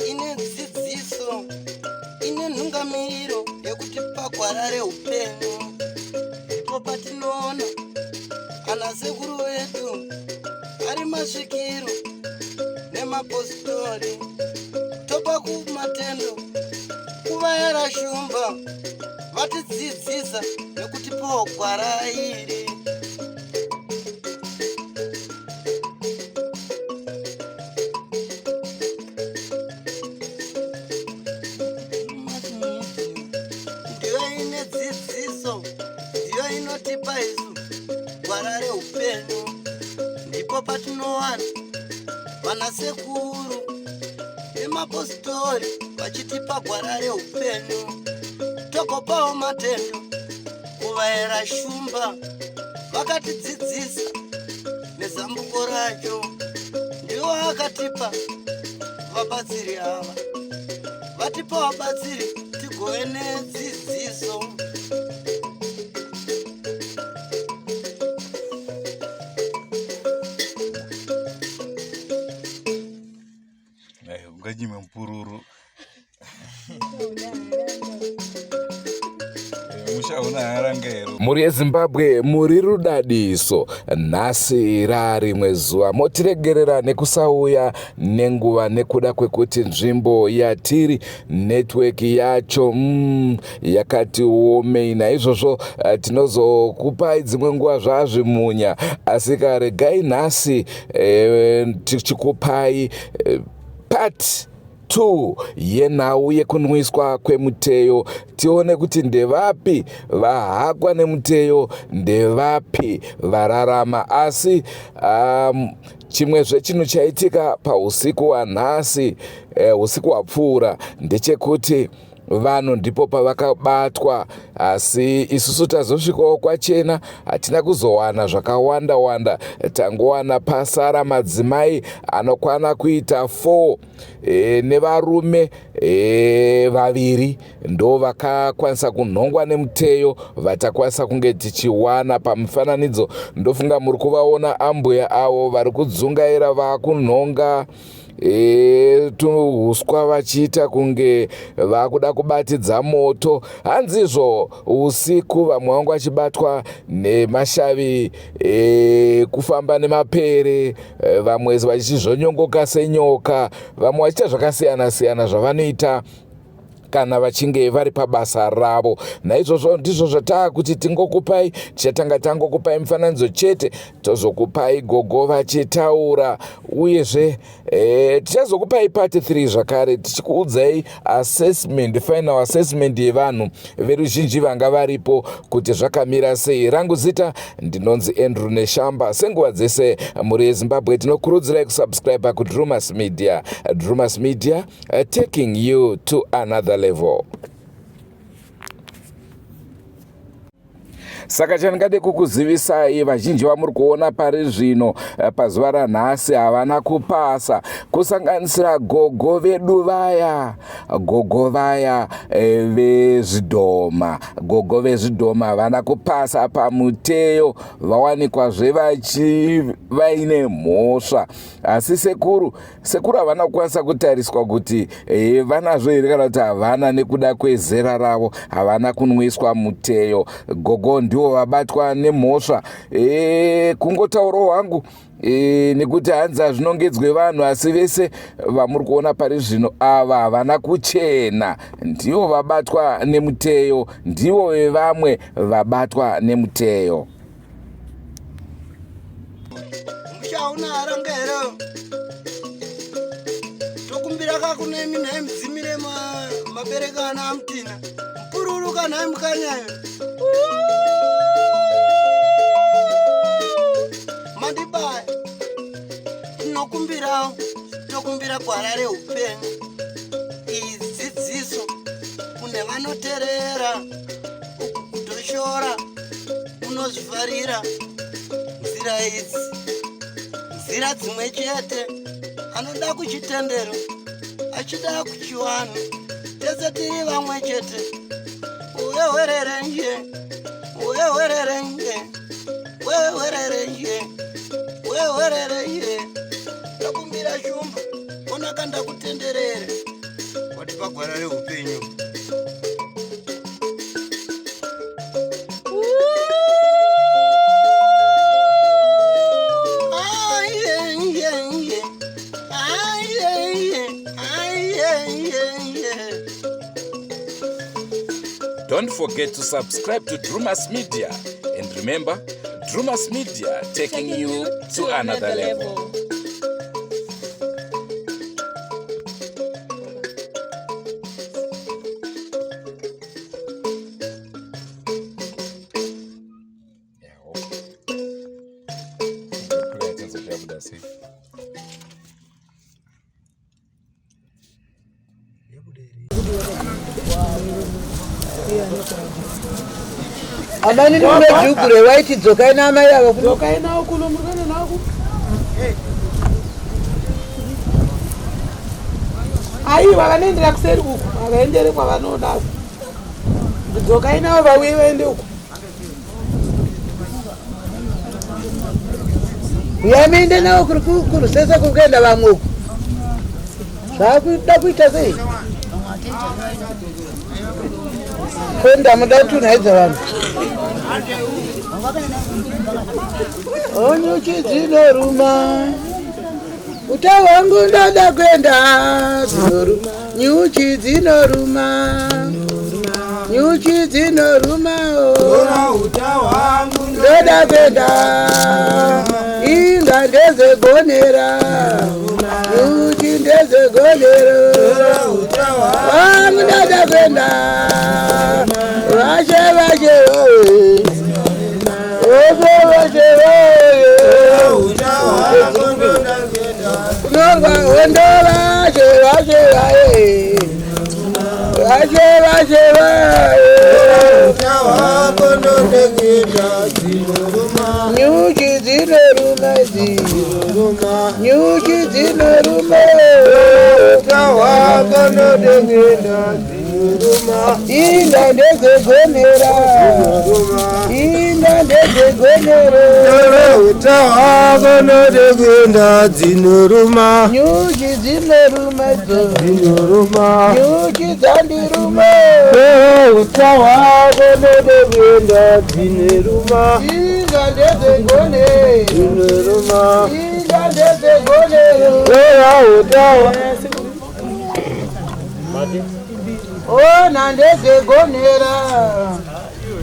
Ine dzidziso, ine nhungamiriro yekuti pagwara reupenyu ndipo patinoona ana sekuru vedu ari masvikiro nemapositori, topa kumatendo kuvayera shumba vatidzidzisa nekutipawo gwara iri. Ndiyo ine dzidziso, ndiyo inotipa isu gwara reupenyu, ndipo patinowana vanasekuru nemapositori vachitipa gwara reupenyu, togopawo matendo kuvaera shumba vakatidzidzisa nezambuko racho, ndiwo akatipa vabatsiri ava, vatipa vabatsiri tigove nedzidziso. Unganyime mupururu Mhuri yeZimbabwe, muri rudadiso. Nhasi raarimwe zuva, motiregerera nekusauya nenguva nekuda kwekuti nzvimbo yatiri network yacho yakati womei. Naizvozvo tinozokupai dzimwe nguva zvazvimunya, asi karegai nhasi tichikupai part 2 yenhau yekunwiswa kwemuteyo, tione kuti ndevapi vahakwa nemuteyo, ndevapi vararama. Asi chimwezve chinhu chaitika pausiku hwanhasi, usiku hwapfuura, ndechekuti vanhu ndipo pavakabatwa, asi isusu tazosvikawo kwachena, hatina kuzowana zvakawanda wanda, tangowana pasara madzimai anokwana kuita 4 nevarume 2 ndo vakakwanisa kunhongwa nemuteyo vatakwanisa kunge tichiwana pamufananidzo. Ndofunga muri kuvaona ambuya avo vari kudzungaira vakunhonga tuhuswa vachiita kunge vakuda kubatidza moto. Hanzizvo usiku vamwe vangu vachibatwa nemashavi, kufamba nemapere, vamwe vachizvonyongoka senyoka, vamwe vachiita zvakasiyana siyana zvavanoita kana vachinge vari pabasa ravo. Naizvozvo ndizvo zvataakuti tingokupai, tichatanga tangokupai mufananidzo chete, tozokupai gogo vachitaura, uyezve tichazokupai part 3 zvakare tichikuudzai assessment, final assessment yevanhu veruzhinji vanga varipo kuti zvakamira sei. Rangu zita ndinonzi Andrew Neshamba. Senguva dzese mhuri yeZimbabwe, tinokurudzirai kusubscribe kuDrumas Media. Drumas Media, taking you to another level. Saka chandingade kukuzivisai, vazhinji vamuri kuona pari zvino, pazuva ranhasi havana kupasa, kusanganisira gogo vedu vaya, gogo vaya vezvidhoma. Gogo vezvidhoma havana kupasa pamuteyo, vawanikwazve vaine mhosva. Asi sekuru havana kukwanisa kutariswa kuti vanazvo here kana kuti havana, nekuda kwezera ravo havana kunwiswa muteyo. Gogo ndivo vabatwa nemhosva. Kungotaurawo hangu, nekuti hanzi hazvinongedzwe vanhu, asi vese vamuri kuona pari zvino ava havana kuchena, ndivo vabatwa nemuteyo, ndivo vevamwe vabatwa nemuteyo. Musha una haranga here? Tokumbira kakunemi nhai mudzimire mabereka ana amutina mupururu kanhai mukanyayo mandibaya. Tinokumbirawo, tokumbira gwara reupenyu, iyi dzidziso kune vanoterera, uku kutoshora unozvifarira. Nzira idzi nzira dzimwe chete, anoda kuchitendero achida kuchiwanhu, tese tiri vamwe chete. Uye hwererenje, uye hwererenje. Tenderere watipa gwara reupenyu. Don't forget to subscribe to Drewmas Media. And remember, Drewmas Media taking you to another level. Amainini mune dhuku rewaiti, dzokai naamai ava kuno. Dzokai nawo kuno, muri kuenda nawo kuno. Aiwa, vanoendera kuseri uku, havaendere kwavanoda. Dzokai navo vauye vaende uku. Uyai muende navo kurusesa kuri kuenda vamwe uku. Zvakuda kuita sei? Ko ndamuda kutunhaidza vanhu. Onyuchi dzinoruma. Uta hwangu ndoda kuenda dzinoruma. Nyuchi dzinoruma. Nyuchi dzinoruma. Ndoda kuenda. Inga ndedzegonera. Nyuchi ndedzegonera. Wangu ndoda kuenda. Vashe vashe woye. Vashe vashe woye. Kunorwa hondo vashe vashe vaye. Vashe vashe vaye. Nyuchi dzinoruma idzi. Nyuchi dzinoruma. Inga ndedzegonera. Inga ndedzegonera. Dzinoruma. Nyuchi dzinoruma idzo. Dzinoruma. Nyuchi dzandiruma. Dzinoruma. Inga ndedzegone. Dzinoruma. Inga ndedzegonera. Ona ndedzegonera.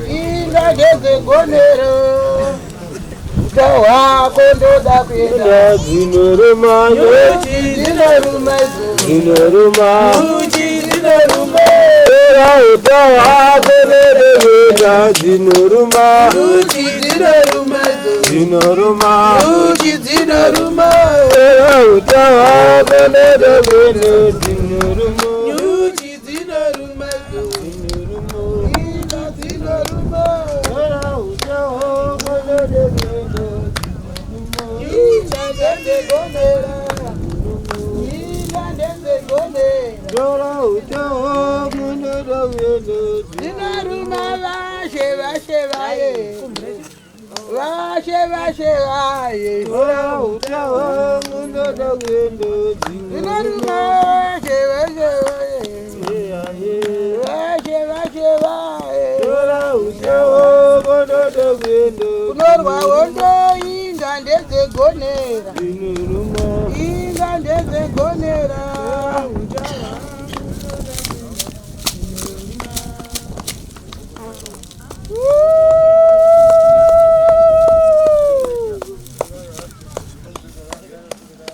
Inga ndedzegonera. Uta hwako ndoda kuenda. Dzinoruma. Nyuchi dzinoruma idzo. Dzinoruma. Nyuchi dzinoruma. Dzinoruma. Nyuchi dzinoruma idzo. Dzinoruma. Nyuchi dzinoruma. Dzinoruma. Nyuchi dzinoruma idzo. Inga dzinoruma. Inga ndedzegonera. Inga ndedzegonera. Dzinoruma vashe vashe vaye. Vashe vashe vaye. Dzinoruma vashe vashe vaye. Vashe vashe vaye. Kunorwa hondo inga ndedzegonera. Inga ndedzegonera.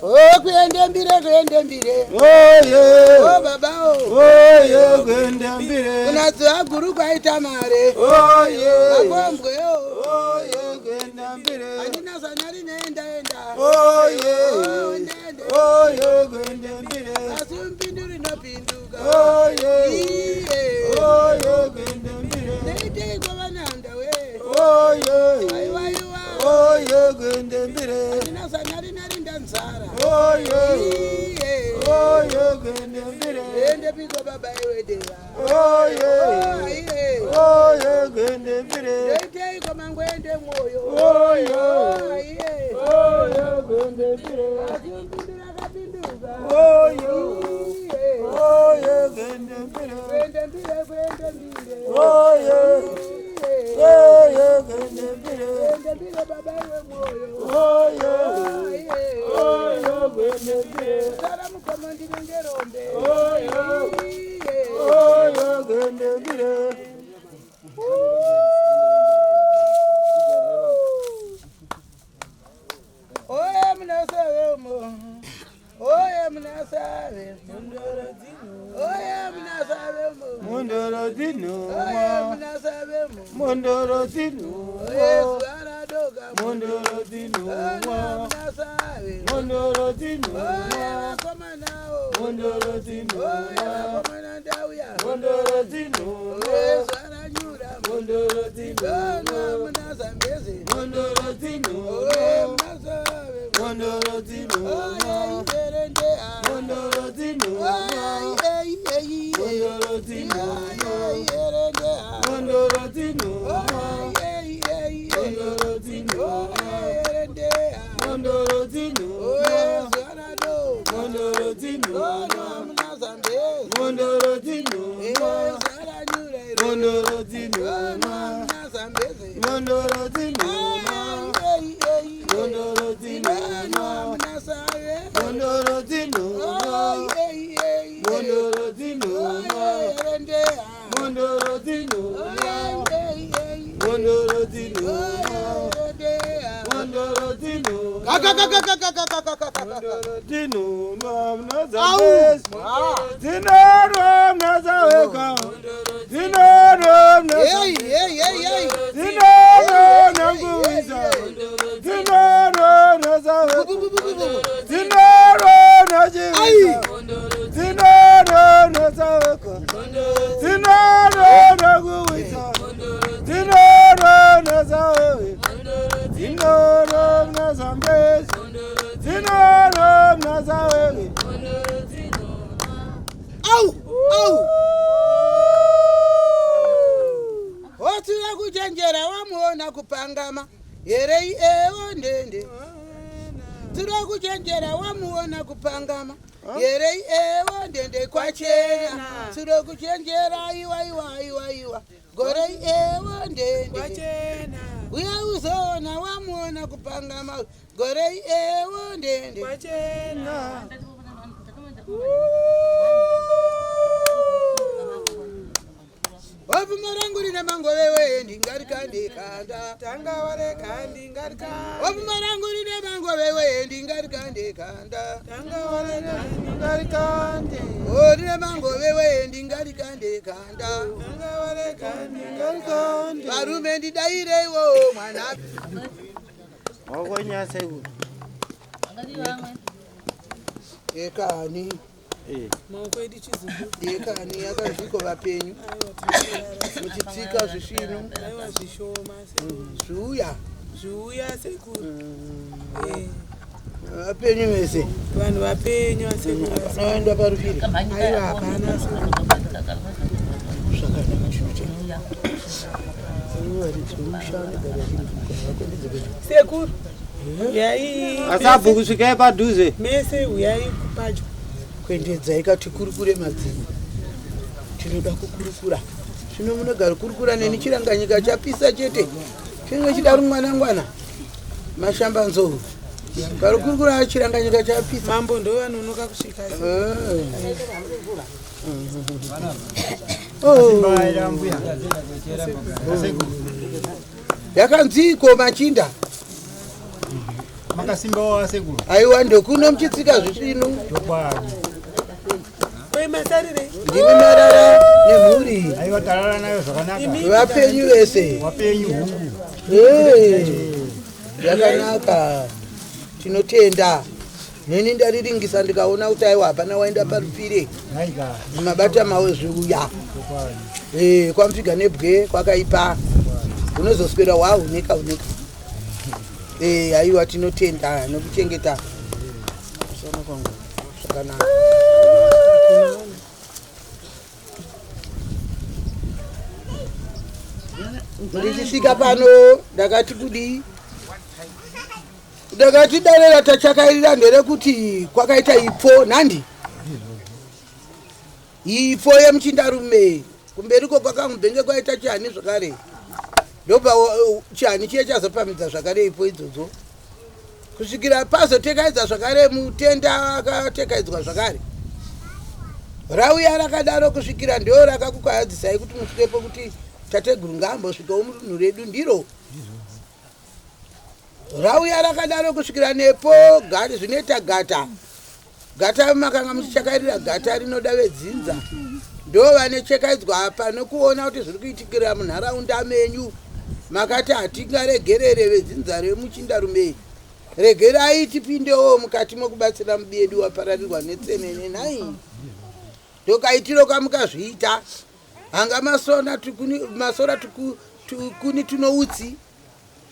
Oh, kuende mbire, kuende mbire. Oh, baba oh. Kuna zuva guru kwaita mare. Makombwe oh. Handina zana rinoenda enda. Oh, ndende. Asi mupindu rinopinduka. Iye. Neiteiko vananda we. Aiwa iwa. Handina zana rinorinda nzara. Iye. Ende piko baba iwe deva. Oh, iye. Neiteiko mangwende mwoyo. Oh, iye. Asi mupindu rakapinduka. Iye. Kuende mbire, kuende mbire. Oyo. Oyo, kuende mbire. Kuende mbire baba iwe moyo. Oyo. Oyo, kuende mbire. Sara mukoma ndinenge rombe. Oyo. Oyo, kuende mbire. Oye munasave mo. Oye munasave. Oye munasave mo. Mundoro Oye dzinoma. munasave mo. Mundoro dzinoma. Oye zuva radoka mo. Mundoro Oye dzinoma. munasave. Mundoro Oye dzinoma. vakomana o. Mundoro Oye dzinoma. vakomana ndauya. Mundoro dzinoma. Oye zuva ranyura mo. Mundoro Ona dzinoma. munasambezi. Mundoro dzinoma. Oye munasave mo. Mundoro Oye dzinoma. iberendea. Mundoro dzinoma. Oye ei ei. Mundoro dzinoma. Oye iberendea. Mundoro dzinoma. Oye ei ei. Mundoro dzinoma. Oye iberendea. Mundoro dzinoma. Oye zuva radoka. Mundoro Ona dzinoma. munasambezi. Mundoro Oye dzinoma. zuva ranyura iro. Mundoro Ona dzinoma. munasambezi. Mundoro dzinoma. Ei ei ei. Mundoro Ona dzinoma. munasave. Mundoro dzinoma. Oye ei ei. Mundoro dzinoma. Oye iberendea. Mundoro dzinoma. Oye ei ei. Mundoro dzinoma. Mundoro dzinoma. Kakakakakakakakakakaka. Dzinoma Au! munozambezi. Dzinoro munozaweka. Dzinoro Hey, munozambezi. hey, hey, hey. Dzinoro nanguwiza. Dzinoro nazaweka. Bu, bu, bu, bu, bu, bu. Dzinoro nachiwisa. Dzinoro nazaweka. Dzinoro nakuwisa. Dzinoro nazawewe. Dzinoro nazambezi. Dzinoro nazawewe. Au! Au! Wotsira kuchenjera wamuona kupangama. Yerei ewo ndende. Tsira kuchenjera wamuona kupangama. Yerei ewo ndende kwachena. Tsira kuchenjera iwa iwa iwa iwa. Gorei ewo ndende. Kwachena. Uya uzoona wamuona kupangama. Gorei ewo ndende. Kwachena. Wapfumo rangu rine mangove wee ndingarikandikanda. Tanga wareka ndingarika. Wapfumo rangu rine mangove wee ndingarikandikanda. Tanga wareka ndingarikande. O rine mangove wee ndingarikandikanda. Tanga wareka ndingarikande. Varume ndidaireiwo mwana. Wakonyasa iwe. Ekani, Maoko edu chizungu. ekani yakazviko vapenyu. Aiwa tinorara. Muchitsika zvisvinu Aiwa zvishoma sekuru. zviuya Zviuya sekuru. Eh, vapenyu vese Vanhu vapenyu asekuru. vanoenda parufiri. Aiwa hapana sekuru. Zvakanaka chinochena. Varidzi vemusha vanogara vachiri Sekuru. Uyai. Asabhuku svikai padhuze. Mese uyai padyo. Kuendedzai katikurukure madzimba. Tinoda kukurukura. Zvino munogara kurukura neni chiranganyika chapisa chete. Chinenge chida rumwanangwana. Mashambanzou. Garukurukura chiranganyika chapisa. Mambo ndo vanonoka kusvika. Eh. Oh. Yakanziko machinda. Makasimbawo asekuru. Aiwa ndokuno muchitsika zvisvinu. Chokwadi. Kwe masarirei. Ndimi marara nemhuri. Aiwa tarara nayo zvakanaka. Vapenyu vese. Wapenyu hungu. Hey, yakanaka tinotenda neni ndariringisa ndikaona kuti aiwa hapana waenda parupire Naika. mabata mawo zviuya Chokwadi. Eh, kwamupfiga nebwe kwakaipa unozoswera wahunika unika Eh, aiwa tinotenda nokuchengeta Kusana kwangu zvakanaka. Ndichisvika pano ndakati kudii, ndakati dare ratachakairira nderekuti kwakaita ipfo nhandi. Ifo yemuchindarume kumberi ko kwakangubhenge kwaita chihani zvakare ndobva chihani chiye chazopamidza zvakare ifo idzodzo kusvikira pazotekaidza zvakare mutenda akatekaidzwa zvakare rauya rakadaro kusvikira ndo rakakukahadzisai kuti musvikepo kuti tateguru ngaambosvikawo mudunhu redu ndiro rauya rakadaro kusvikira nepo gari zvinoita gata gata makanga muchichakairira gata rinoda vedzinza ndo vane chekaidzwa apa nokuona kuti zviri kuitikira munharaunda menyu makati hatingaregerere vedzinza remuchindarume regerai tipindewo mukati mokubatsira mubi yedu wapararirwa netsenene nhai ndokaitiro kamukazviita hanga masona tukuni masora tuku, tukuni tunoutsi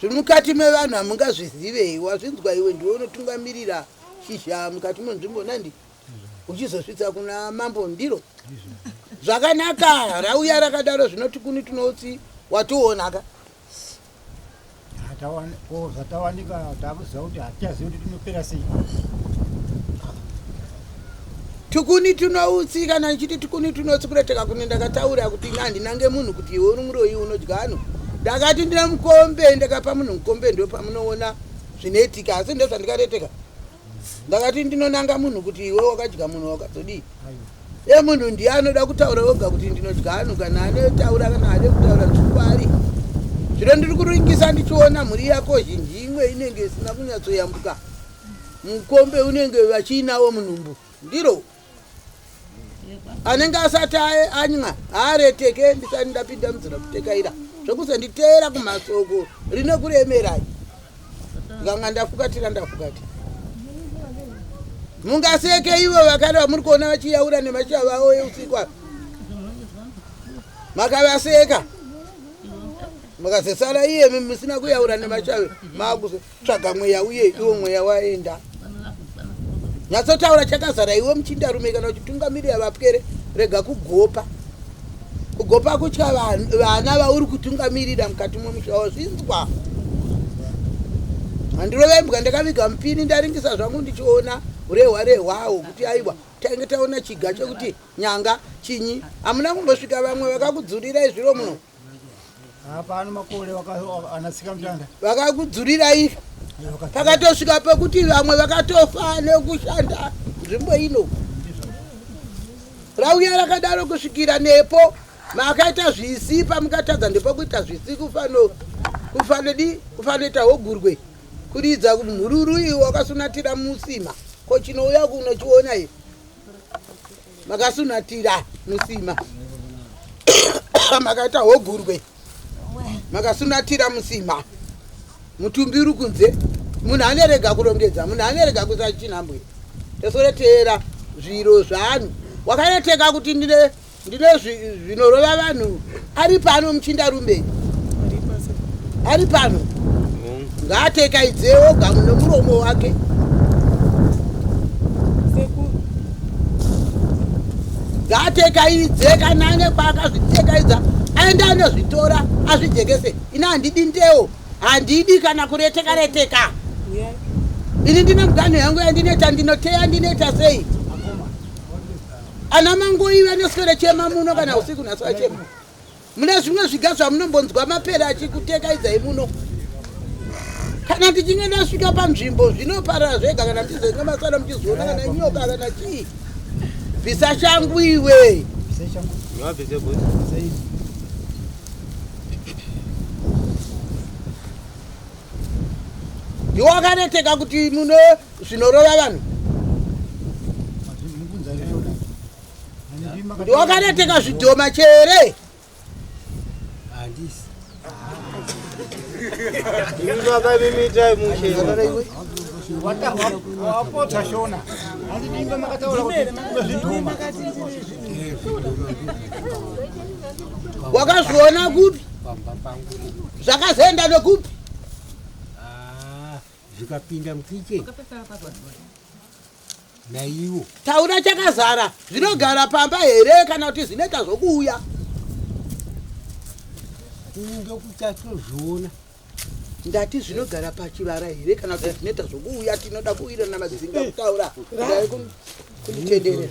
Zviri mukati mevanhu hamungazvizivei wazvinzwa iwe ndiwe unotungamirira shizha mukati menzvimbo nandi uchizosvitsa kuna mambo ndiro zvakanaka rauya rakadaro zvinoti kuni tunotsi watoonaka zvatawanika takuziva kuti hatichazivi kuti tinopera sei tukuni tunoutsi kana ndichiti tukuni tunoutsi kureteka kune ndakataura kuti ini handinange munhu kuti iwe uri muroyi unodya anhu ndakati ndine mukombe ndakapa munhu mukombe ndo pamunoona zvinoitika asi ndozvandikareteka ndakati ndinonanga munhu kuti iwe wakadya munhu wakazodii e munhu ndiye anoda kutaura oga kuti ndinodya anhu kana anotaura kana ade kutaura zviri zvino ndiri kuringisa ndichiona mhuri yako zhinji imwe inenge isina kunyatsoyambuka mukombe unenge vachiinawo munhumbu ndiro anenge asati anywa haareteke ndisati ndapinda munzira kutekaira zvekuzonditeera kumasoko rinokuremerai ndikanga ndafukatira ndafukatira mungaseke ivo vakare vamuri kuona vachiyaura nemashava avo eusiku apa makavaseka makazosara iye musina kuyaura nemashave makuzotsvaga mweya uye iwo mweya waenda nyatsotaura chakazara iwe muchindarume kana uchitungamirira vapwere rega kugopa kugopa kutya vana vauri kutungamirira mukati memusha wazvinzwa handirove imbwa ndakaviga mupini ndaringisa zvangu ndichiona urehwa rehwawo kuti aiwa tainge taona chiga chekuti nyanga chinyi hamuna kumbosvika vamwe vakakudzurirai zviro muno Hapana makore anasika mutanda. Vakakudzurirai pakatosvika pekuti vamwe vakatofa nekushanda nzvimbo ino. Rauya rakadaro kusvikira nepo makaita zvisi pamukatadza ndipo kuita zvisi kufano kufanodi kufanoita hogurwe kuridza mhururu iwo wakasunatira musima ko chinouya kunochiona here makasunatira musima makaita hogurwe makasunatira musima mutumbi uri kunze munhu anerega kurongedza munhu anerega kuisa chinhambwe tesoreteera zviro zvaanhu wakareteka kuti ndine ndine zvinorova vanhu ari pano muchindarume ari pano ngaatekaidze oga nemuromo wake ngaatekaidze kana ane kwaakazvitekaidza aende anozvitora azvijekese ini handidi ndewo handidi kana kureteka reteka ini ndine muganho yangu yandinoita ndinoteya ndinoita sei Ana mangoi vanoswera chema muno kana usiku nhasi vachema. Mune zvimwe zviga zvamunombonzwa mapere achikutekaidzai muno. Kana ndichinge ndasvika panzvimbo zvinoparara zvega kana muchizenge masara muchizoona kana nyoka kana chii. Bvisa shangu iwe. Ndiwe wakaneteka kuti muno zvinorova vanhu. Ndiwe wakaneteka zvidhoma chere. Handisi. Baba mimitai mushe. Wapotsa shona. Hanzi ndimba makataura kuti zvidhoma. Wakazviona kupi? Zvakazoenda nekupi? Ah, zvikapinda mukicheni naiwo taura chakazara zvinogara pamba here kana kuti zvinoita zvokuuya ndokutazozviona ndati zvinogara pachivara here kana kuti zvinoita zvokuuya tinoda kuwirana madzinga kutaura Kunditenderera.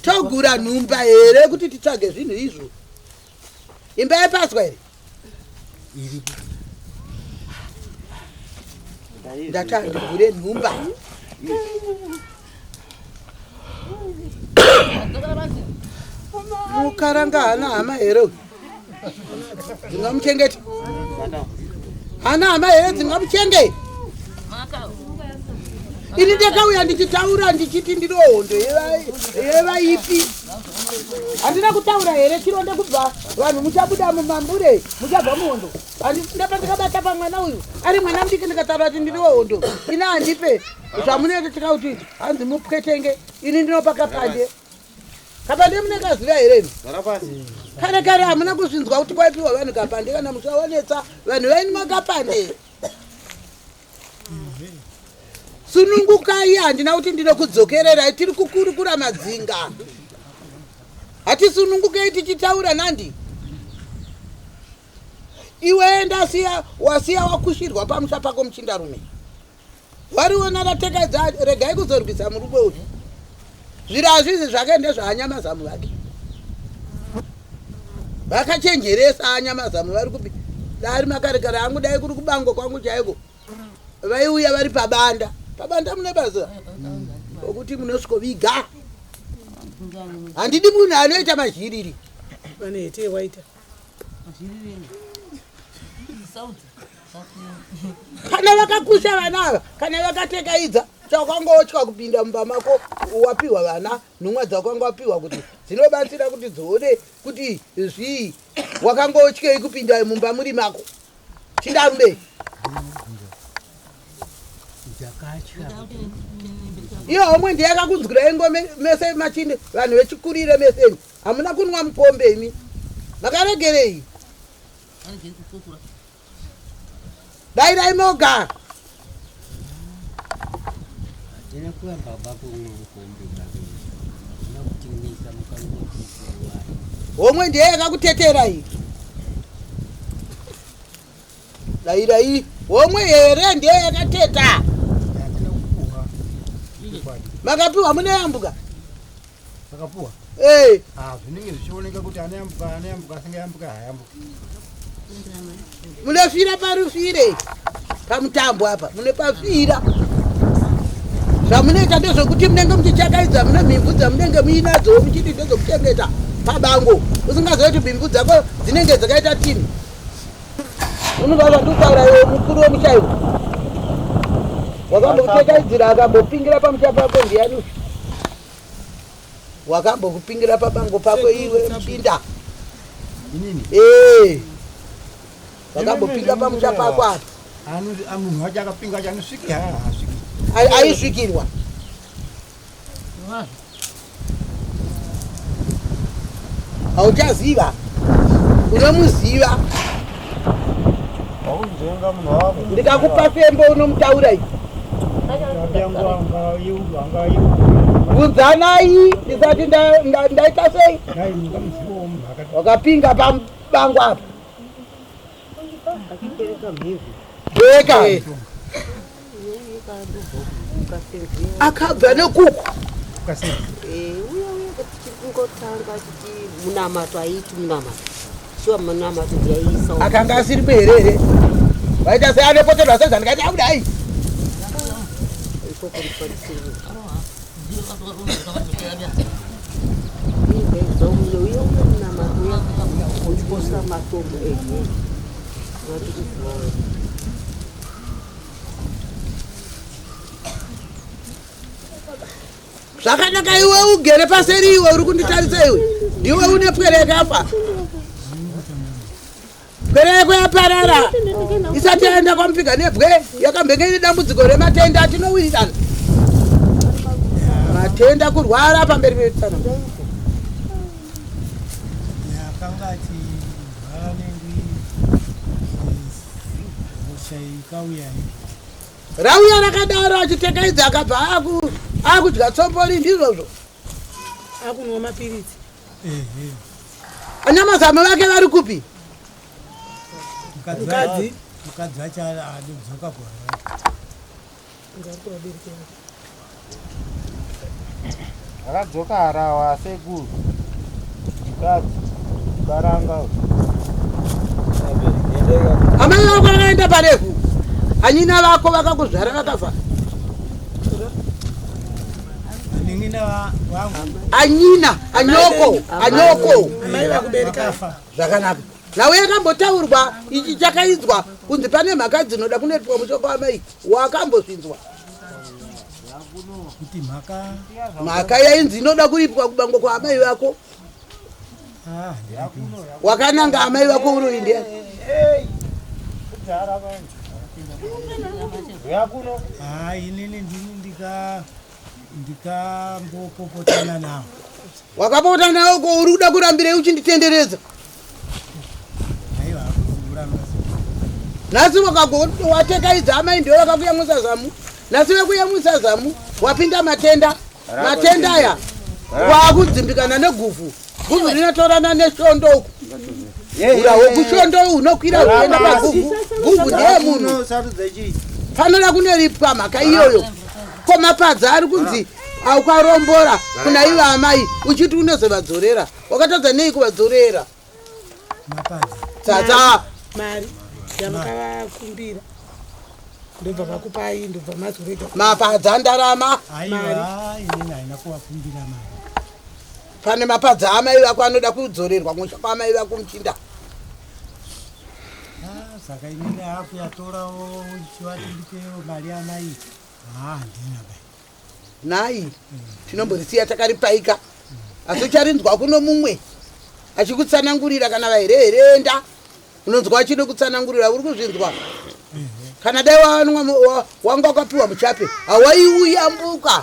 Togura nhumba here kuti titsvage zvinhu izvo? Imba yapaswa here? Ndati handigure nhumba. Mukaranga hana hama here uyu? Dzingamuchengeta? Hana hama here dzingamuchengeta? Ini ndakauya ndichitaura ndichiti ndiro hondo yevaipi. Handina kutaura here chironde kubva vanhu muchabuda mumambure muchabva muhondo. Ndapa ndikabata pamwana uyu ari mwana mudiki ndikataura kuti ndiri wehondo. Ini handipe zvamunoita tikauti hanzi mupwetenge ini ndinopa kapande. Kapande munekaziva here imi? Kare kare hamuna kuzvinzwa kuti kwaipiwa vanhu kapande kana musha wanetsa vanhu vainwa kapande. Sunungukai, handina kuti ndinokudzokererai, tiri kukurukura madzinga. Hatisunungukei tichitaura nandi. Iwe ndasiya wasiya wakushirwa pamusha pako muchindarume. Wariona ratekaidza regai kuzorwisa murume uyu. Zviro hazvizi zvake ndezvaanyamazamu vake. Vakachenjeresa anyamazamu vari kupi? Dari makarekare angu dai kuri kubango kwangu chaiko. Vaiuya vari pabanda. Pabanda mune basa. Okuti munosvikoviga. Handidi munhu anoita mazhiriri. Vane hete waita. Kana vakakusha vana ava, kana vakatekaidza, chawakangotya kupinda mumba mako wapiwa vana, nhumwa dzawakanga wapiwa kuti dzinobatsira kuti dzione kuti zvii, wakangotyei kupinda mumba muri mako. Chindarume. Iyo homwe ndiye yakakunzwirai ngome mese machinde vanhu vechikurire mese imi. Hamuna kunwa mukombe imi. Makaregerei? Dairai moga. Hatina kuramba bako kumwa mukombe bako. Hatina kutimisa mukangoti Homwe ndiye yakakutetera iyi. Dairai homwe here ndiye yakateta. Hatina kupuwa. Makapiwa muneyambuka. Makapuwa? Eh. Ah, zvinenge zvichioneka kuti aneyambuka aneyambuka asingayambuka hayambuki. Munofira parufire pamutambo apa mune pafira. Zvamunoita ndezvekuti munenge muchichakaidza mune mhimbu dzamunenge muinadzo muchiti ndedzokuchengeta pabango usingazive kuti mhimbu dzako dzinenge dzakaita tini. Unobva zvandikutaura iwe mukuru wemusha iwe. Wakambokuchekaidzira akambopingira pamusha pako ndiyani uyu? Wakambokupingira pabango pako iwe muchinda. Inini? Eh. Wakambopinga pamusha pako apa. Anoti munhu wacho akapinga acho anosvikira haasviki. Aisvikirwa. Hauchaziva. Unomuziva. Ndikakupa fembo unomutaura iyi. Bvunzanai ndisati ndaita sei? Wakapinga pabango apa. Eka. Akabva nekuku. Uya uya tichingotanga achiti munamato aiti munamato. Shuwa munamato ndiyaisa. Akanga asiri here here. Waita sei anopoterwa sadza ndikati akudai. Ikoko ndikwanisiri. Uya uya munamato uya uchikosa matombo ehe. Zvakanaka iwe ugere paseri iwe uri kunditarisa iwe ndiwe une pwere yakafa pwere yako yaparara isati yaenda kwamupiga nebwe yakambenge ine dambudziko rematenda atinowirirana matenda kurwara pamberi petsana Akanga achirwara nehosha ikauya rauya rakadaro achitekaidza akabva akudya tsombori ndizvozvo akunwa mapiritsi anyamazamo vake vari kupi mukadzi mukadzi wacho adodzoka kuharare ngari kuvabereki vake. Akadzoka harawa asekuru. Mukadzi. Karanga. Amai vako vakaenda parefu. Anyina vako vakakuzvara vakafa. Anyina vangu. Anyina, anyoko, anyoko. Amai vakubereka. Zvakanaka. Nhau yakambotaurwa ichi chakaidzwa kunzi pane mhaka dzinoda kunoitwa mushoko wamai wakambozvinzwa. Kuti mhaka Mhaka yainzi inoda kuripwa kubango kwaamai vako. Ah, Wakananga amai vako uroyi ndiani? Ah, inini ndini ndika ndikambopopotana nawo. Wakapopotana nawo ko uri kuda kurambirei uchinditenderedza? Aiwa, hakuzi kuramba. Nhasi watekaidza amai ndiwe vakakuyamwisa zamu. Nhasi vekuyamwisa zamu wapinda matenda. Matenda aya wakudzimbikana neguvhu. Guvhu rinotorana neshondo uku. Ura wokushondo unokwira uchienda paguvhu. Guvhu ndeye munhu. Panoda kunoripwa mhaka iyoyo. Ko mapadza ari kunzi aukarombora kuna ivo amai uchiti unozovadzorera. Wakatadza nei kuvadzorera? Mapadza. Tsatsa. Mari yamakavakumbira ndobva vakupai ndobva mazorega. Mapadza ndarama. Aiwa, inini haina kuvakumbira mari. Pane mapadza amai vako anoda kudzorerwa musha kwaamai vako muchinda. Ah, saka inini haakuyatorawo uchivati ndipewo mari amai. Ah, handina bai. Nhai, tinomborisiya takaripaika. Asi ucharinzwa kuno mumwe achikutsanangurira kana vahereherenda. Unonzwa achida kutsanangurira uri kuzvinzwa. Kana dai wanga wakapiwa muchape, hawaiuyambuka.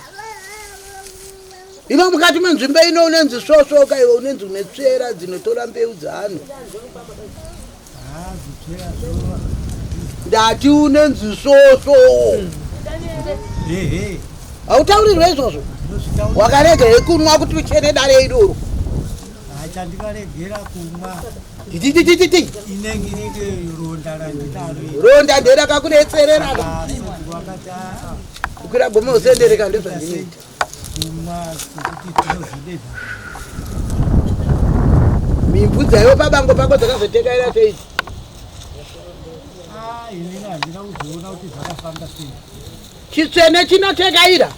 Ino mukati menzvimbo ino unenzi svosvoka iwe unenzi une tsvera dzinotora mbeu dzeanhu. Ah, zvitsvera zvo. Ndati unenzi svosvo. Ehe. Hautaurirwe izvozvo. Wakaregere kunwa kuti uchene dare iroro. Chandikaregera kumwa. Tititititi. Inenge inenge ronda randinaro. Ronda nderakakuretserera. Wakati ah, Kukwira gomo usendereka ndozvandinoita. kumwa sekuti tinozvidedza. Mimvu dzaiwo pabango pako dzakazotekaira sei? Ah, inini handina kuzoona kuti zvakafamba sei. Chitsvene chinotekaira.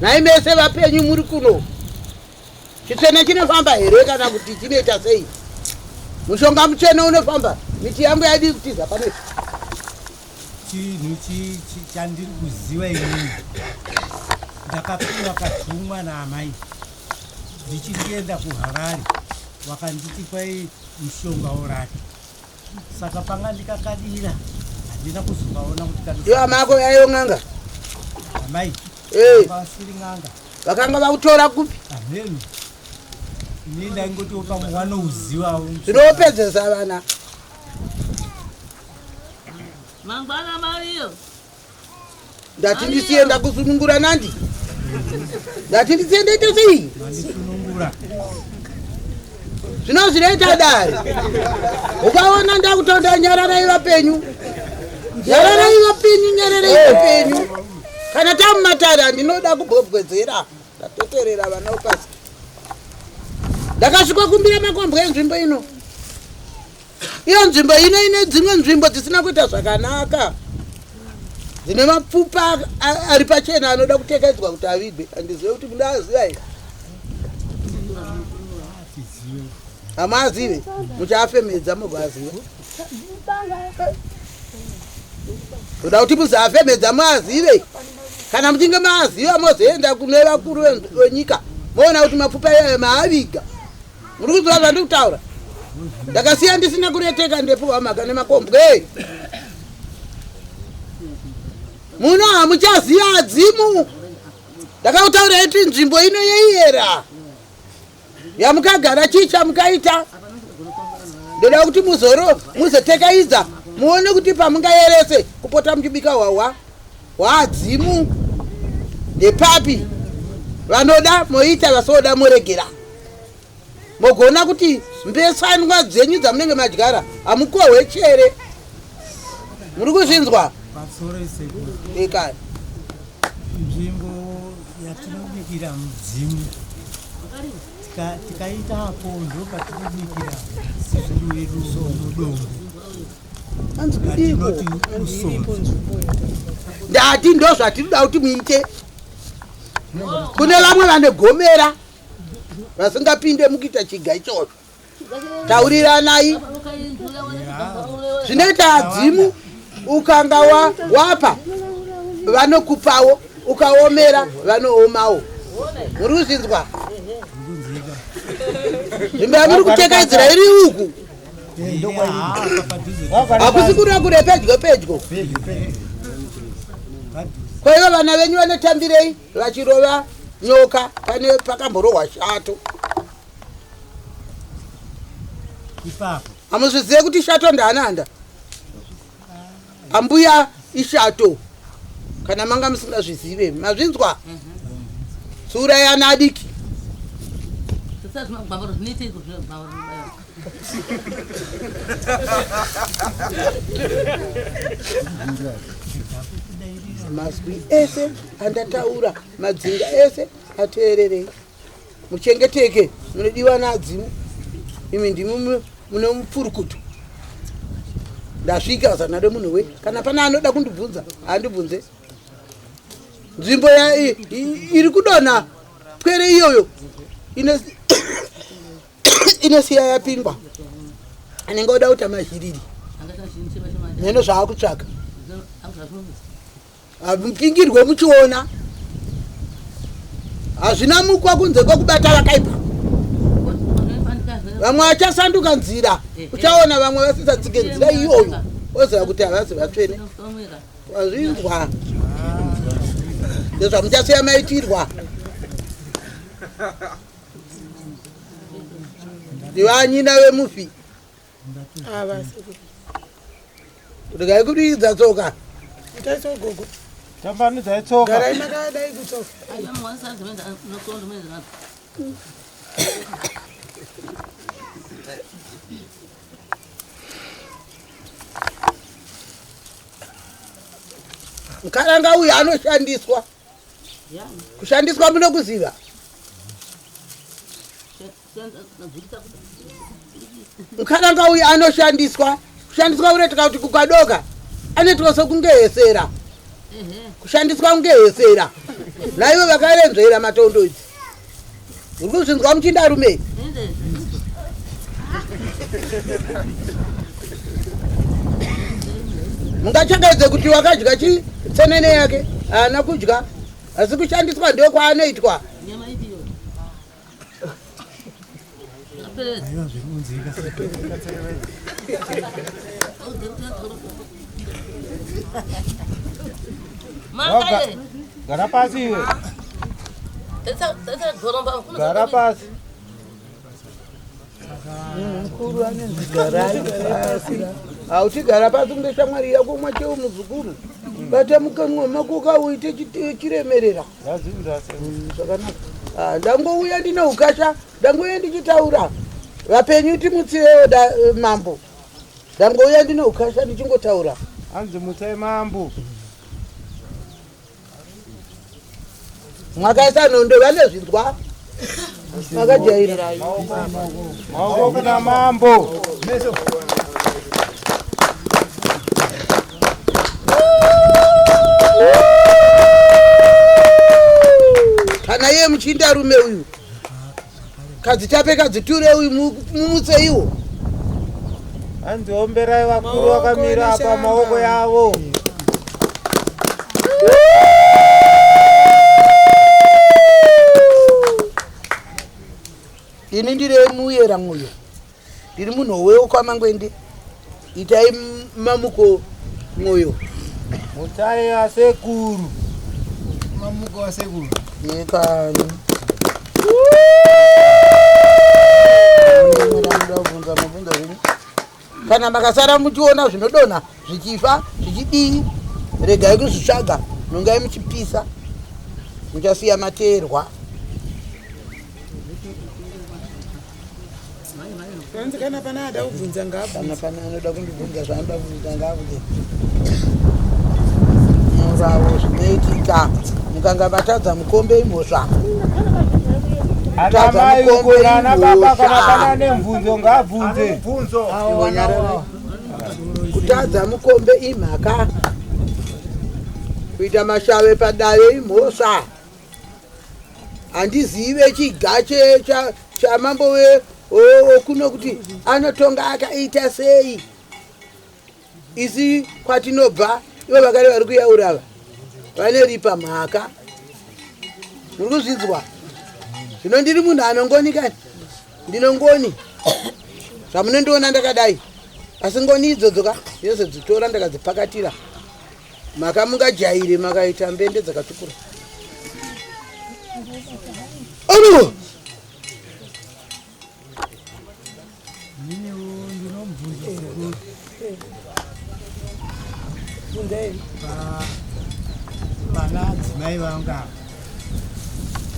Nhai mese vapenyu muri kuno. Chitsvene chinofamba here kana kuti chinoita sei? Mushonga mutsvene unofamba. Miti yangu yadii kutiza pano? Chinhu chandiri kuziva inini. Ndakapiwa katumwa naamai ndichienda kuHarare, wakanditi kwai mushonga urati. Saka panga ndikakadira handina kuzovaona kuti kano. Iwo amai ako yaiyo n'anga? Amai Eh. vasiri n'anga. Vakanga vakutora kupi? Hameno. Ini ndaingotiwo pamwe vanouzivawo. Zvinopedzesa vana. Mangwana Mario. Ndati ndisiye ndakusunungura nandi. Ndati ndisiye ndaita sei? Mandisunungura. Zvino zvinoita dare. Ukaona ndakutonda nyararai vapenyu. Nyararai vapenyu, nyararai vapenyu. Kana tamumatare handinoda kubhobwedzera. Ndateterera vana vepasi. Ndakasvika kumbira makombwe enzvimbo ino. Iyo nzvimbo ino ine dzimwe nzvimbo dzisina kuita zvakanaka. Dzine mapfupa ari pachena anoda kutekedzwa kuti avigwe. Handizive kuti munoaziva here? Hamuazive? Muchaafemedza mugoaziva. Toda kuti muzoafemedza muazive. Kana muchinge maaziva mozoenda kune vakuru venyika moona kuti mapfupa iyayo maaviga. Muri kunzwa zvandiri kutaura? Ndakasiya ndisina kureteka ndepuwa mhaka nemakombwe. Muno hamuchaziva adzimu. Ndakakutaurirai kuti nzvimbo ino yeiyera yamukagara chii chamukaita. Ndoda kuti muzotekaidza muone kuti pamungayerese kupota muchibika hwahwa hwaadzimu ndepapi. Vanoda moita, vasoda moregera. Mogona kuti mbesanwa dzenyu dzamunenge madyara hamukohwe chere. Muri kuzvinzwa? Pamusoro isekuru. Ekani. Nzvimbo Yatinobikira mudzimu tikaita apo ndo patinobikira sekuru wedu mudombo. Atinoti usonzi. Ndati ndo zvatinoda kuti muite. Kune vamwe vanegomera vasingapinde mukuita chiga ichocho. Tauriranai zvinoita adzimu ukanga wapa vanokupawo ukaomera vanoomawo. Muri kuzvinzwa? Nzvimbo yamuri kutekaidzira iri uku hakusi kuri kure pedyo pedyo. Ko ivo vana venyu vanotambirei vachirova nyoka pane pakamborohwa shato? Ipapo hamuzvizive kuti shato ndaananda ambuya ishato kana manga musingazvizive mazvinzwa tsiurai ana adiki. Mazwi ese andataura madzinga ese ateererei muchengeteke munodiwa nadzimu imi ndimi mune mupfurukutu. Ndasvika zana remunhu we kana pane anoda kundibvunza handibvunze. Nzvimbo iri kudonha pwere iyoyo inosiya yapingwa anenge oda kuita mazhiriri neno zvaakutsvaka hamupingirwe muchiona hazvina mukwa kunze kwekubata vakaipa. Vamwe vachasanduka nzira uchaona vamwe vasisatsike nzira iyoyo oziva kuti havazi vatsvene. Wazvinzwa ndezvamuchasiya maitirwa. Ndivanyina vemufi regai kudiidza tsoka. Tambanudzai tsoka. Garai makadai kutsoka. Mukaranga uyu anoshandiswa. Kushandiswa munokuziva? Mukaranga uyu anoshandiswa. Kushandiswa kunoitika kuti kukadoka anoitwa sekungehesera. Kushandiswa kungehesera. Naivo vakarenzvera matondo idzi. Uri kuzvinzwa muchindarume? Mungachakaidze kuti wakadya chitsenene yake haana kudya asi kushandiswa ndio kwaanoitwa. Gara pasi iwe. Gara pasi. Mukuru anonzi garai pasi. Hauchigara pasi kunge shamwari yako umwe cheu muzukuru. Bata mukanwa mako kauite chiremerera. Zvakanaka. Ndangouya ndine ukasha, ndangouya ndichitaura. Vapenyu timutsirewo mambo. Ndangouya ndine ukasha ndichingotaura. Hanzi mutsai mambo. Mwakaisa nondo vanezvinzwa. Makajaira. Maoko kuna mambo. Kana iye muchindarume uyu kadzitape kadziture uyu mumutseiwo. Hanzi omberai vakuru vakamira apa maoko yavo. Ini ndiri muyera mwoyo, ndiri munhu wewekwaMangwende. Itai mamuko mwoyo. Mutsai asekuru. Mamuko asekuru. Yekani. Kana makasara muchiona zvinodonha zvichifa zvichidii, regai kuzvitsvaga, nongai muchipisa, muchasiya mateerwa. Hanzi kana pane ada kubvunza ngaabvunze. Kana pane anoda kundibvunza zvaanoda kubvunza ngaabvunze. Vavo zvinoitika mukanga matadza mukombe imhosva. Ana mai uko nana baba kana pana nemubvunzo ngaabvunze. Kutadza mukombe imhaka. Kuita mashave padare imhosva. Handizive chiga chamambo wekuno kuti anotonga akaita sei. Isi kwatinobva ivo vakare vari kuyaura ava vaneripa mhaka. Muri kuzvinzwa? Zvino ndiri munhu anongoni kani, ndinongoni zvamunondiona ndakadai, asi ngoni idzodzo ka ndinozodzitora ndakadzipakatira. Mhaka mungajaire makaita mbende dzakatsvukura. Anu! Vana adzimai vangu ava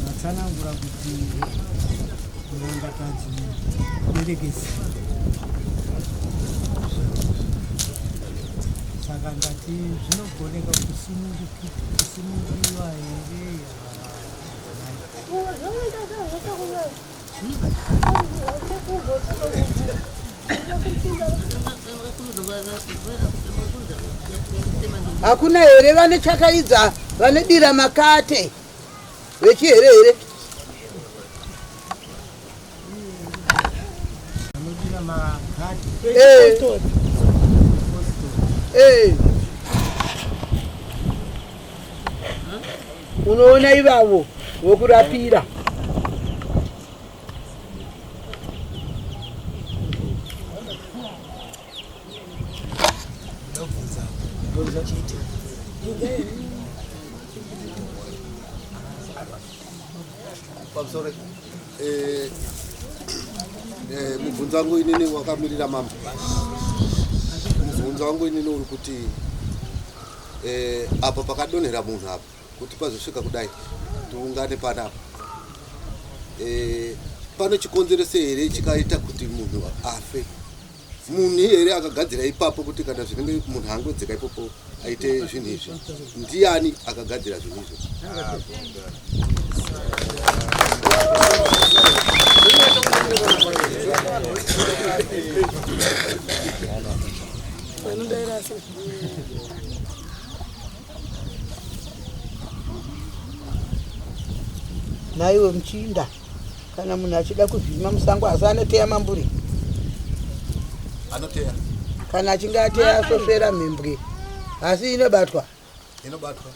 vatsanangura kuti n'angakadzi berekesi, saka ndati zvinogoneka kusununguriwa here? Hakuna here vane chakaidza vanodira makate vechihere here? Vanodira makate. Eh. Eh. Unoona ivavo vokurapira. Pamusoro mubvunzo wangu inini wakamirira mambo. Mubvunzo wangu inini uri kuti apa pakadonhera munhu apa kuti pazosvika kudai tiungane panapa, pano chikonzereso here chikaita kuti munhu afe? Munhu here akagadzira ipapo kuti kana zvinenge munhu angodzika ipopo aite zvinhu izvi? Ndiani akagadzira zvinhu izvi? Naiwe muchinda, kana munhu achida kuvhima musango asi anoteya mamburi? Anoteya. Kana achinge ateya asvosvera mhembwe, asi inobatwa? Inobatwa.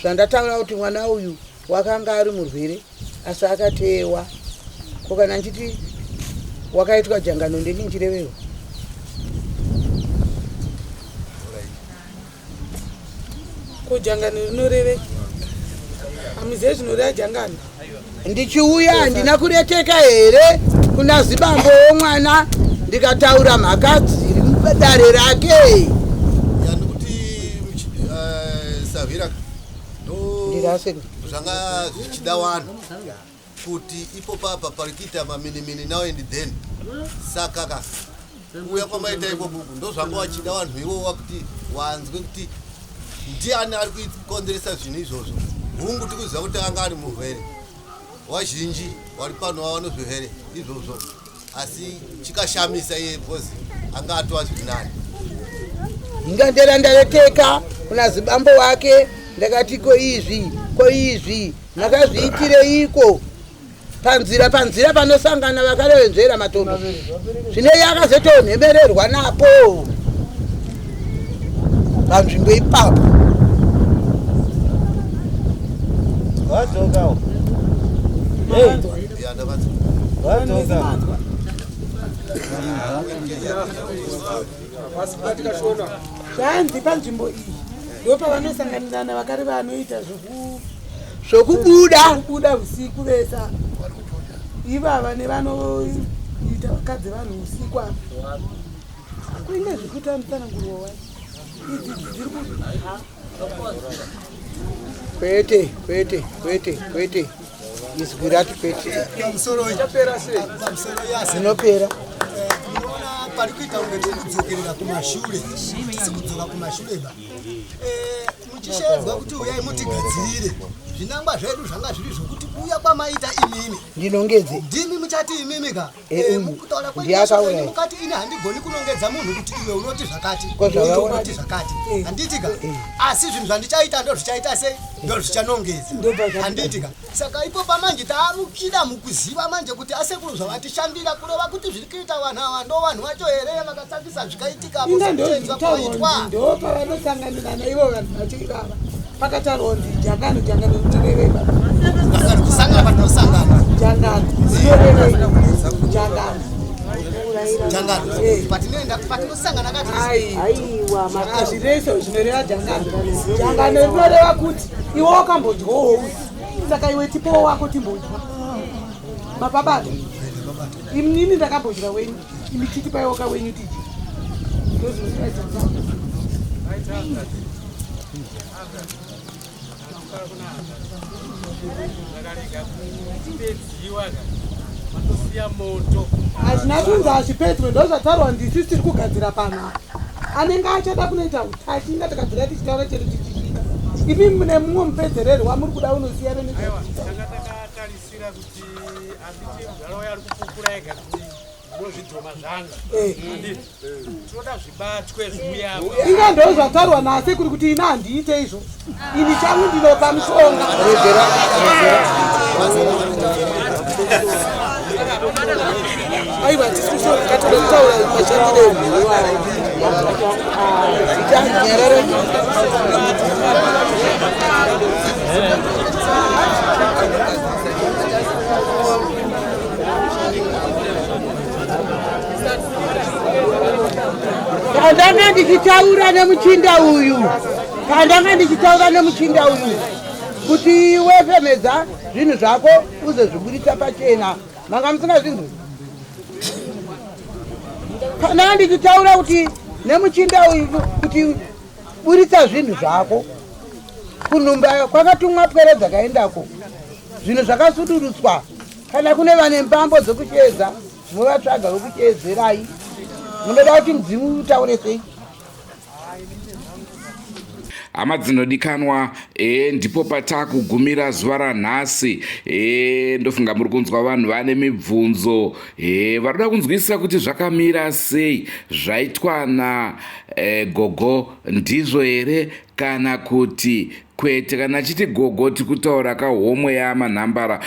Zvandataura kuti mwana uyu wakanga ari murwere asi akateyewa, ko kana ndichiti wakaitwa jangano ndini ndichireverwa? Ko jangano rinoreve? Hamuzive zvinoreva jangano? Ndichiuya handina kureteka here kuna zibambo womwana ndikataura mhaka dziri mudare rake? Yandikuti Savira ndo Ndirase. Zvanga zvichida vanhu kuti ipo papa pari kuita maminimini now and then, saka ka kuuya kwamaita iko buku ndo zvanga vachida vanhu ivowa kuti wanzwe kuti ndiani ari kukonzeresa zvinhu izvozvo. Hungu, tikuziva kuti anga ari murwere, wazhinji wari pano vawane zvirwere izvozvo, asi chikashamisa iye because anga atova zviri nani. Ingandera ndareteka kuna zibambo wake ndakati ko izvi, ko izvi makazviitireiko? Panzira, panzira panosangana vakarevenzvera matombo, zvinei akazotonhemererwa napo panzvimbo ipapo. Wadzokawo. Ya, ndavanzwa. Wadzoka. Zvanzi panzvimbo iyi ndopavanosanganirana vakare vanoita zvokubuda zvokubuda usiku vesa ivava nevanoita vakadzi vanhu usiku apa kuinge zvikuita mutsanangurwa wai idzi dziri ku Kwete, kwete, kwete, kwete, izwi rati kwete. Pamusoro yasi. Zvinopera. Ndinoona. pari kuita kunge tiri kudzokerera kumashure tisi kudzoka kumashure ba eh, muchisheedzwa kuti uyai mutigadzirire zvinangwa zvedu zvanga zviri zvokuti kuuya kwamaita imimi ndinongedze ndimi muchati imimi ka Eh, eh, uyu mukutaura ndiye akauraya. kwenyu mukati ini handigoni kunongedza munhu kuti iwe unoti zvakati Ko zvavaona- iwe unoti zvakati handiti ka asi zvinhu zvandichaita ndo zvichaita sei ndo zvichanongedza handiti ka saka ipo pamanje taamukida mukuziva manje kuti asekuru zvavatishandira kureva kuti zviri kuita vanhu ava ndo vanhu vacho here vakasakisa zvikaitika apo inga sekuteedzwa kwaitwa ndo pavanosanganirana ivo vanhu vacho ivava pakataurwa kunzi jangano jangano rinorevei baba kusangana patinosangana jangano rinorevei jangano jangano patinoenda patinosangana kati aiwa hazvireso zvinoreva jangano jangano rinoreva kuti iwe wakambodyawo usi saka iwe tipowo wako timbodya mapabata inini ndakambodya wenyu imi chitipaiwoka wenyu tidye ndozvinoreva jangano. Hazvina kunzi hazvipedzwe, ndo zvataurwa ndisi tiri kugadzira panapa. Anenge achada kunoita utachi inga takabvira tichitaura chero tichisvika. Imi mune mumwe mupedzerero wamuri kuda unosiyana nezvatitaura. Takatarisira kuti handiti mudhara uya ari kupupura ega kuti ndozvidhoma zvangu. Eh. Handiti tinoda zvibatwe zviuya. Inga ndo zvataurwa nasekuru kuti ini handiite izvo, ini changu ndinopa mushonga. Aiwa, tisi katoda kutaura mashandiro emhuri. Pandanga ndichitaura nemuchinda uyu, pandanga ndichitaura nemuchinda uyu kuti iwe femedza zvinhu zvako uzozviburitsa pachena, manga musingazvinzwi. Pandanga ndichitaura kuti nemuchinda uyu kuti buritsa zvinhu zvako kunhumba kwakatumwa pwere dzakaendako, zvinhu zvakasudurutswa. Kana kune vane mbambo dzokucheedza movatsvaga vokucheedzerai. Munoda kuti mudzimu utaure sei? Hama dzinodikanwa, e, ndipo patakugumira zuva ranhasi. E, ndofunga muri kunzwa vanhu vane mibvunzo, e, varoda kunzwisisa kuti zvakamira sei zvaitwa na e, gogo ndizvo here kana kuti kwete. Kana achiti gogo tiri kutaura kahomwe yamanhambara,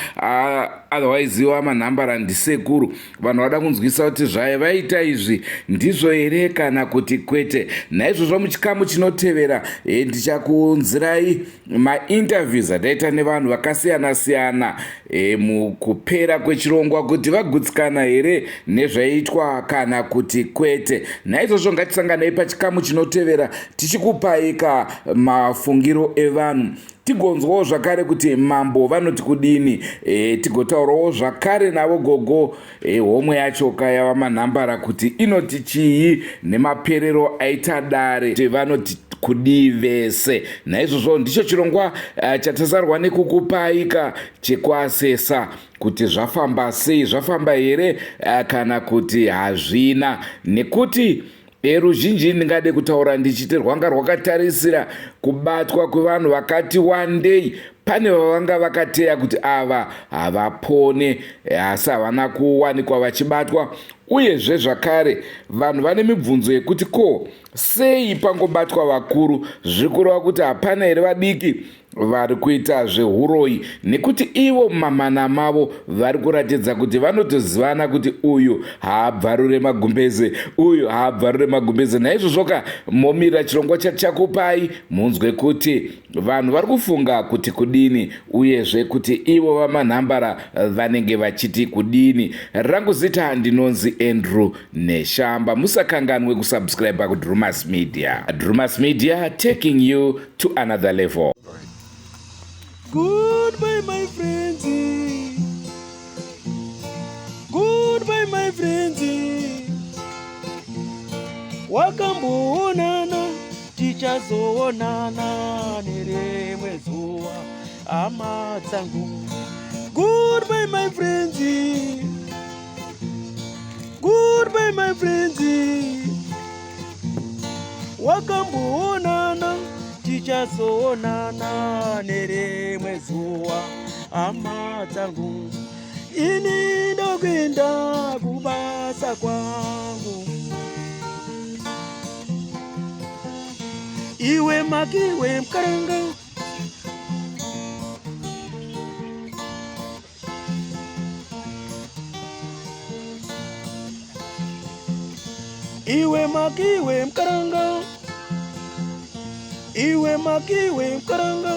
otherwise iwo amanhambara ndisekuru. Vanhu vada kunzwisa kuti zvaivaita izvi ndizvo here kana kuti kwete. Naizvozvo muchikamu chinotevera e, ndichakuunzirai mainterviews ataita nevanhu vakasiyana-siyana e, mukupera kwechirongwa kuti vagutsikana here nezvaiitwa kana kuti kwete. Naizvozvo ngatisanganei pachikamu chinotevera tichikupai ka mafungiro evanhu, tigonzwawo zvakare kuti mambo vanoti kudini, e, tigotaurawo zvakare navo gogo, e, homwe yacho kayava manhambara kuti inoti chii nemaperero aita dare, kuti vanoti kudii vese. Naizvozvo ndicho chirongwa uh, chatasarwa nekukupaika chekuasesa kuti zvafamba sei, zvafamba here uh, kana kuti hazvina, nekuti eruzhinji ndingade kutaura ndichiti rwanga rwakatarisira kubatwa kwevanhu vakati wandei. Pane vavanga vakateya kuti ava havapone, asi havana kuwanikwa vachibatwa. Uyezve zvakare vanhu vane mibvunzo yekuti ko sei pangobatwa vakuru, zviri kureva kuti hapana here vadiki vari kuita zvehuroyi, nekuti ivo mumamana mavo vari kuratidza kuti vanotozivana kuti uyu haabvarure magumbeze, uyu haabvarure magumbeze. Naizvozvoka momira chirongwa chatichakupai munzwe kuti vanhu vari kufunga kuti kudini, uyezve kuti ivo vamanhambara vanenge vachiti kudini. Rangu zita ndinonzi Andrew Neshamba. Musakanganwe kusubscribe kuDrumas Media. Drumas Media, taking you to another level. Goodbye my friends. Goodbye my friends. Wakamboonana, tichazoonana nerimwe zuva hama dzangu. Goodbye my friends. Goodbye. Goodbye my friends. Wakamboonana tichazoonana nerimwe zuva hama dzangu. Ini ndokuenda kubasa kwangu. Iwe makiwe mkaranga. Iwe makiwe mkaranga. Iwe makiwe mkaranga.